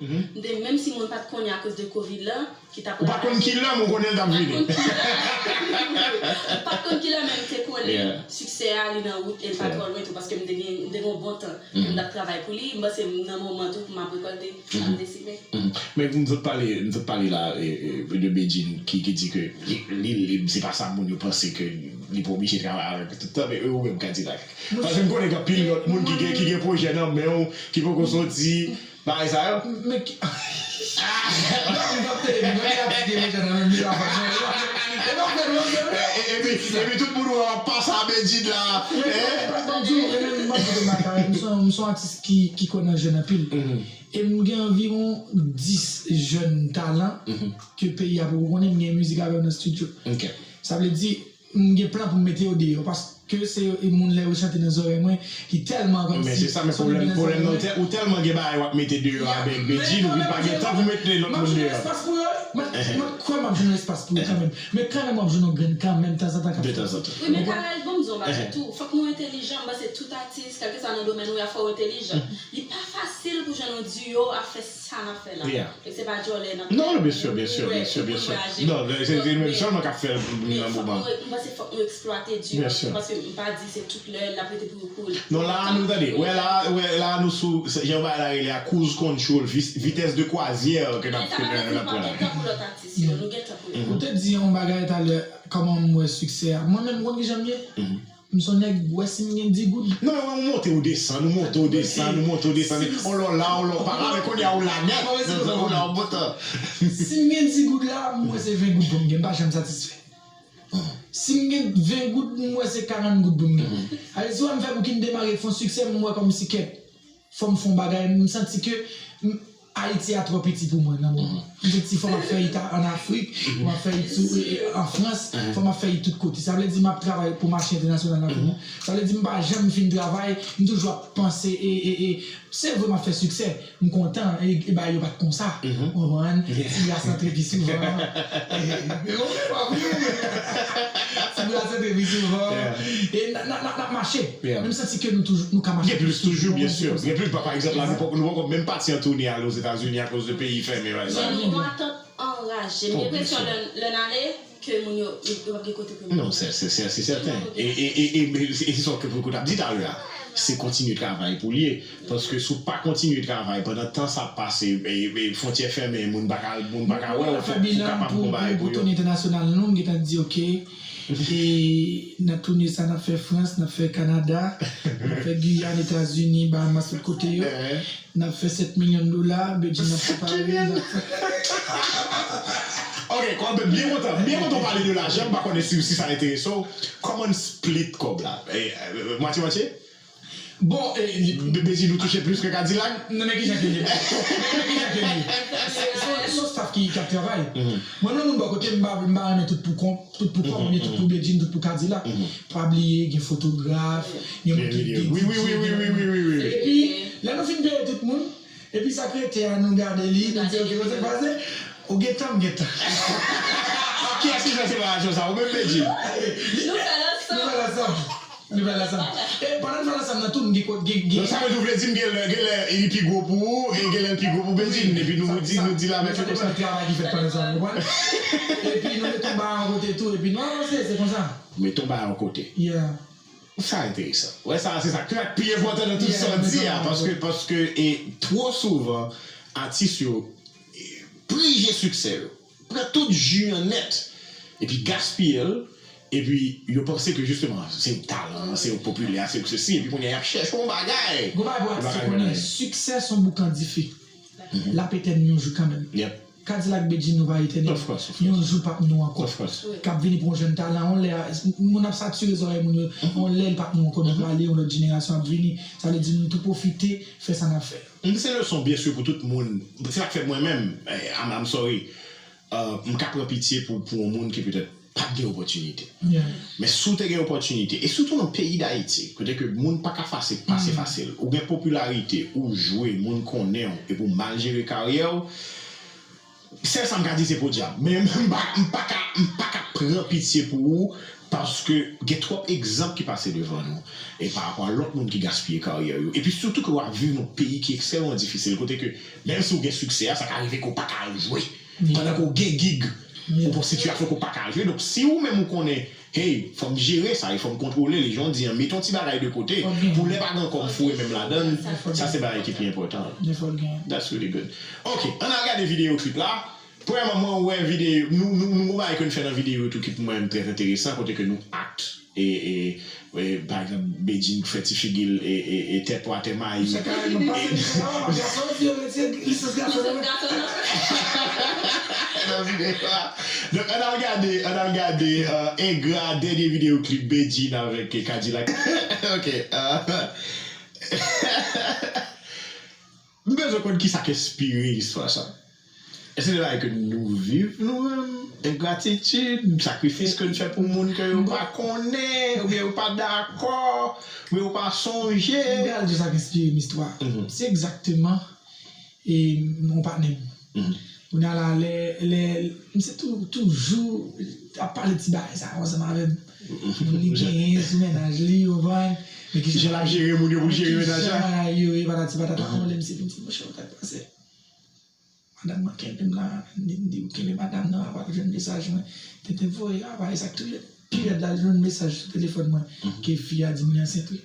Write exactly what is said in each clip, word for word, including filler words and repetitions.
M te, menm si moun pa t konnen akoz de kovid la, ki t ap Ou pa t konn ki lè, men w konnen l t ap vini. M pa t konn ki lè, men m te konnen siksè a, li nan wout, e l pa twò lwen tou, paske m te gen, m te gen yon bon tan ke m t ap travay pou li, m panse m nan moman tou pou m ap rekòlte, m ap deside. Men m sot pale, m sot pale la e, e, de Bedjine ki, ki di ke li, li lib, se pa sa moun yo panse ke li pa oblije travay avèk tout tan, men e ou menm Kadilak. Paske m konnen gen anpil lòt moun ki gen, ki gen pwojè nan men w, ki poko soti, bagay sa yo. Men ki. Non, m t ap te, m t ap te deja nan menm jan avèk mwen. E pa fè lòt. Epi, epi tout moun wè w ap pase a Bedjine la. M ap di w, men m ap di w, m se yon, m se yon atis ki, ki kwè nan jèn anpil. E m gen anviwon dis jèn talan ke peyi a poko konnen, m gen mizik avè yo nan estidyo. Sa vle di, m gen plan pou m mete yo deyò, paske se moun lè yo chante nan zòrèy mwen, li tèlman ranm. Men se sa, men pwoblèm, pwoblèm nan, ou tèlman gen bagay w ap mete deyò avèk Bedjine, ou vin pa gen tan pou mete lòt moun deyò. Mwen, mwen kwè m ap jwenn yon espas pou yo kanmenm. Men kanmenm w ap jwenn yon grenn kanmenm tanzantan k ap fè. Tanzantan. Wi, men Carel, bon, m di w yon bagay tou. Fòk nou entelijan, m panse tout atis, kèlkeswa nan domèn ou ye a, fò w entelijan. Li pa fasil pou jwenn yon diyo ap fè sa n ap fè la. E se pa djòlè n ap fè. Non, non, byen si, byen si, byen si, byen si. Non, se, se nou menm sèlman k ap fè l nan moman. M panse fòk nou eksplwate diyo a tou, paske m pa di se tout lè l ap rete pou yo koul. Non, la a nou tande, wè la, wè la a nou sou, jan yo bay la rele a cruise control, vitès de kwazyè ke n ap, ke n ap pran la. Gen tan pou lòt atis yo, nou gen tan pou yo. Ou te di yon bagay talè, kòman m wè siksè a. Mwen menm, ou konn kijan m ye? M se yon nèg, ou wè si m gen dis goud. Non, men ou monte ou desann, ou monte ou desann, ou monte ou desann. On lè w la, on lè w pa la, men kounye a ou la nèt. Ou la, ou botan. Si m gen dis goud la, m wè se ven goud pou m gen, m pa janm satisfè. Si m gen ven goud, m wè se karant goud pou m gen. Alè, si w wè m fè bouki, m demare, fè yon siksè, m wè kòmsi kèt. Fò m fè yon bagay, m santi ke Ayiti a twò piti pou mwen nan moman. M santi fò m ap fè it ann Afrik, fò m ap fè it sou, an Frans, fò m ap fè it tout kote. Sa vle di m ap travay pou mache entènasyonal la pou mwen. Sa vle di m pa janm fin travay, m toujou ap panse e, e, e, se vre m ap fè siksè, m kontan, e, e bagay yo pa t konsa. Ou konprann? Ti gras antre pi souvan. E, e, Ti gras antre pi souvan. E n, n, n, n ap mache. Men m santi ke nou toujou, nou ka mache. Gen plis toujou, byen si. Gen plis, pa, pa egzanp, la, nou poko, nou poko menm pati an toune ale Ozetazini akoz de peyi fèmen, pa egzanp. Gen yon atant anraje. M gen enpresyon lè, lè n ale, ke moun yo, yo p ap gen kote pou yo. Non, se, se, se, se sèten. E, e, e, e, e se sa ke Poko t ap di talè a. Se kontinye travay pou l ye. Paske si w pa kontinye travay pandan tan sa ap pase, e, e, fwontyè fèmen, moun pa ka, moun pa ka wè w, fòk ou kapab gon bagay pou yo. Pou toune entènasyonal nou, m gentan di, oke. E n ap tounen sa, n ap fè Frans, n ap fè Kanada, n ap fè Giyàn, Etazini, Bahamas, tout kote yo. N ap fè sèt milyon dola, Bedjine n ap separe, n ap fè. Ok, kòb, byen kontan, byen kontan w pale de lajan, m pa konnen si, si sa enterese w. Kòman n split kòb la? E, e, mwatye mwatye? Bon, e, Be-, Bedjine, nou touche plis ke Kadilak? Non, men kijan ke l ye? Men kijan ke l ye? Se, se, se yon staff ki, ki ap travay. Mwen, menm moun bò kote m, m pa, m pa renmen tout pou kont, tout pou kòm, men tout pou Bedjine, tout pou Kadilak. Pa bliye, gen fotograf, gen moun ki, gen D J, gen moun. Epi, lè nou fin peye tout moun, epi sa k rete a, nou gade li, nou di, oke, sa k pase, ou gen tan, m gen tan. Kiyès ki fè separasyon sa? Ou menm, Bedjine? Nou fè l ansanm. Nou fè l ansanm. Nou fè l ansanm. E pandan n fè l ansanm nan tou, m gen kot, gen, gen. Donk, sa vle di, ou vle di m gen lè, gen lè li pi gwo pou ou, e gen lè l pi gwo pou Bedjine, epi nou, nou di, nou di l avèk yo konsa. Travay ki fèt pandan sa, ou konprann? Epi nou met yon bagay yon kote tou, epi nou avanse, se konsa. Met yon bagay yon kote. Yeah. Sa enteresan. Wè, sa, se sa k pi enpòtan nan tout sa w di a, paske, paske, e, twò souvan, atis yo, e, prije siksè yo, pran tout ji an nèt, epi gaspiye l, epi yo panse ke, jisteman, se talan, se yo popilè, se yo sesi, epi kounye a, y ap chèche yon bagay. Gon bagay pou atis yo konnen, siksè se yon boukan dife. L ap etèn yon jou kanmenm. Kadilak, Bedjine, nou pa etènèl. Yon jou l p ap nou ankò. K ap vini pou yon jèn talan, yon lè, moun ap satire zòrèy moun yo, yon lè l p ap nou ankò, nou prale, yon lòt jenerasyon ap vini. Sa vle di nou tou pwofite fè sa n ap fè. Se leson, byen si, pou tout moun. Se sa k fè mwen menm, eh, I'm, I'm sorry, eh, m ka pran pitye pou, pou yon moun ki petèt pa t gen opòtinite. Men si w te gen opòtinite, e sitou nan peyi Dayiti, kote ke moun pa ka fase, pase fasil, ou gen popilarite, ou jwe, moun konnen w, epi w mal jere karyè w, sèl sa m ka di se podyab. Men m pa, m pa ka, m pa ka pran pitye pou ou, Paske gen twòp egzanp ki pase devan nou e pa rapò a lòt moun ki gaspiye karyè yo. Epi sitou ke w ap viv nan peyi ki ekstrèmman difisil, kote ke menm si w gen siksè a, sa ka rive ke w pa ka al jwe. Pandan ke w gen gig, ou pran sitiyasyon ke w pa ka al jwe. Donk, si ou menm ou konnen, hey, fò m jere sa e fò m kontwole li, jan w di an, mete yon ti bagay de kote pou lè pa gen ankò m foure men m ladan l, sa se bagay ki pi enpòtan. That's really good. Ok, ann al gade videyo klip la. Premyèman, mwen wè videyo, nou, nou, nou gon bagay ke n fè nan videyo tou ki pou mwen menm trè enteresan, kote ke nou act, e, e, e, pa egzanp, Bedjine fè ti figi l, e, e, e tèt pou atè mayi. Sa kareman pase li nan gason, li se lisans gason nan. Lisans gason nan. Nan videyo a. Donk, ann al gade, ann al gade, euh, Engra, dènye videyo klip Bedjine avèk, eh, Kadilak. Ok, euh, m bezwen konn kisa k enspire istwa sa. Èske se de bagay ke nou viv nou menm? Engratitid, sakrifis ke n fè pou moun ke yo pa konnen, oubyen yo pa dakò, oubyen yo pa sonje? M pral di w sa k enspire m istwa. Se egzakteman, e, yon patnè m. Kounye a la, lè, lè, misye tou, toujou ap pale ti bagay sa yo ansanm avè m. Moun li genyen sou mennaj li, ou konprann? Men ki jan l ap jere moun yo pou l jere mennaj la? Ki jan yo ye patati patata, yon lè misye vin di, monchè, ou tèt pase. Madanm mwen kenbe m la, li di, ou kenbe madanm nan, apa jwenn mesaj mwen. Tenten voye, apa, e sa k tou rèd, pi rèd la, li jwenn mesaj sou telefòn mwen, ke fi a di m li ansent, wi.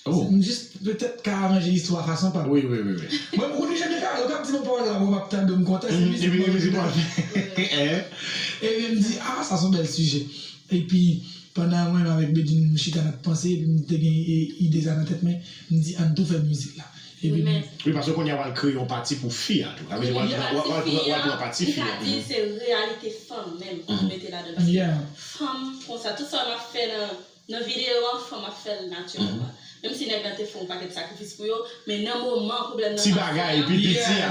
M jis petèt ka aranje istwa fason pa m. Wi, wi, wi, wi. Mwen, ou deja deklare, ou k ap di m pawòl la, mwen m ap tande, m kontan, se mizik mwen yo vin. Epi m di, ah, sa se yon bèl sijè. Epi, pandan mwen menm avèk Bedjine, nou chita n ap panse, epi m te gen, e, ide sa nan tèt mwen, m di, ann tou fè mizik la. Epi, wi, paske kounye a w al kreye yon pati pou fi a tou. Sa vle di w al pran, w al, w al pran pati fi a. M ka di se reyalite fanm menm ki mete ladan l. Paske fanm konsa, tout sa m ap fè nan, nan videyo an, fanm ap fè l natirèlman. Menm si nèg lan te fè yon pakèt sakrifis pou yo, men nan moman pwoblèm nan pase a, ti bagay, pi piti a.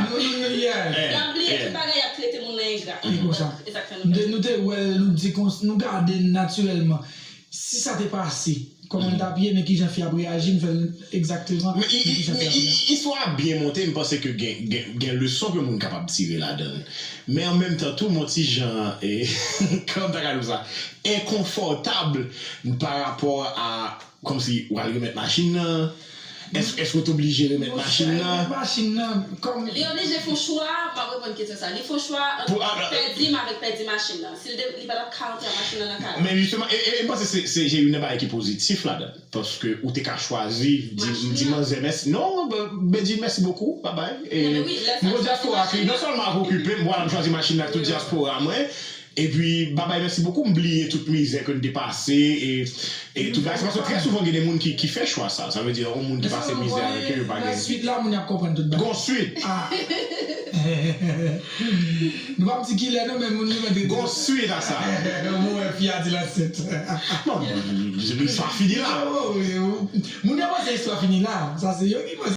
Y ap bliye tout bagay, y ap trete moun nan engra. E konsa. E sa k fè nou pèdi. Nou te wè l, nou di konsa, nou gade l natirèlman. Si sa te pase, kòman l t ap ye, men kijan fi a ap reyaji, m fè l egzakteman. Men i, i, men i, i, istwa a byen monte, m panse ke gen, gen, gen leson ke moun kapab tire ladan l. Men an menm tan tou, m on ti jan, e, kòman m ta ka di w sa, enkonfòtab pa rapò a, kòmsi, w al remèt machin nan, èske, èske w t oblije remèt machin nan? Monchè, remèt machin nan, kòm. Li oblije fè yon chwa, m ap reponn kesyon sa. Li fè yon chwa ant pèdi m avèk pèdi machin nan. Si l te, li pa t ap ka antre ak machin nan nan kay la. Men jisteman, e, e, e m panse se, se, se youn nan bagay ki pozitif ladan l. Paske ou te ka chwazi, di, di manzè mèsi. Non, Bedjine, mèsi bokou, babay. E, nivo dyaspora ki, non sèlman ap okipe m, vwala m chwazi machin nan ak tout dyaspora mwen. Epi, babay, mèsi bokou, m bliye tout mizè ke n te pase, e, e tout bagay. Se paske trè souvan gen de moun ki, ki fè chwa sa. Sa vle di, yon moun ki pase mizè avèk yo, yo pa gen. Nan swit la, moun y ap konprann tout bagay. Gon swit. Ah. Nou p ap di kilè non, men moun yo mèt rete. Gon swit a sa. Mwen wè fi a di l ansent. Non, istwa fini la. Moun yo panse istwa fini la. Sa se yo ki panse.